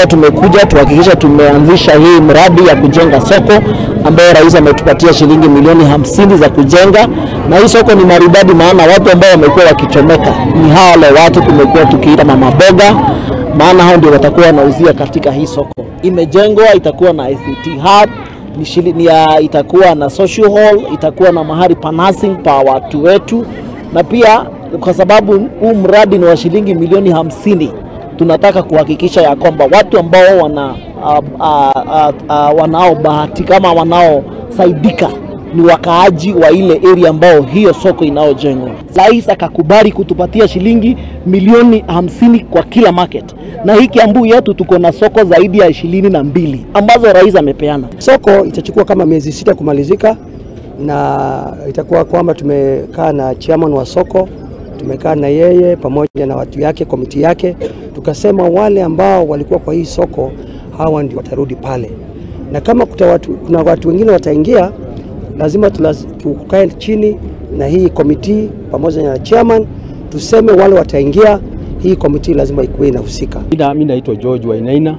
Tulikuwa tumekuja tuhakikisha tumeanzisha hii mradi ya kujenga soko ambayo rais ametupatia shilingi milioni 50 za kujenga, na hii soko ni maridadi, maana watu ambao wamekuwa wakichomeka ni hao watu tumekuwa tukiita mama boga, maana hao ndio watakuwa wanauzia katika hii soko. Imejengwa, itakuwa na ICT hub, itakuwa na social hall, itakuwa na mahali pa nursing pa watu wetu, na pia kwa sababu huu mradi ni wa shilingi milioni 50, tunataka kuhakikisha ya kwamba watu ambao wanaobahatika kama wanaosaidika ni wakaaji wa ile area ambao hiyo soko inaojengwa. Rais akakubali kutupatia shilingi milioni 50 kwa kila market. Na hii Kiambu yetu tuko na soko zaidi ya 22 ambazo rais amepeana. Soko itachukua kama miezi 6 kumalizika, na itakuwa kwamba tumekaa na chairman wa soko, tumekaa na yeye pamoja na watu yake, komiti yake, tukasema wale ambao walikuwa kwa hii soko hawa ndio watarudi pale, na kama kuna watu wengine wataingia, lazima tukae chini na hii komiti pamoja na chairman, tuseme wale wataingia, hii komiti lazima ikuwe inahusika. Mimi naitwa George Wainaina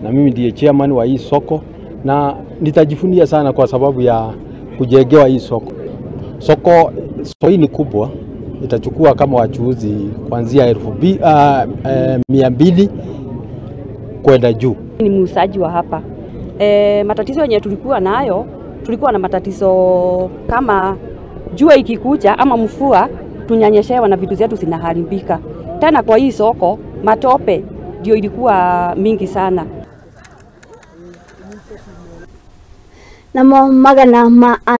na mimi ndiye chairman wa hii soko, na nitajifunia sana kwa sababu ya kujengewa hii soko. Soko hii ni kubwa, itachukua kama wachuuzi kuanzia 200 kwenda juu. Ni muuzaji wa hapa. Matatizo yenye tulikuwa nayo, tulikuwa na matatizo kama jua ikikuja ama mvua, tunyanyeshewa na vitu zetu zinaharibika. Tena kwa hii soko matope ndio ilikuwa mingi sana. Namo magana ma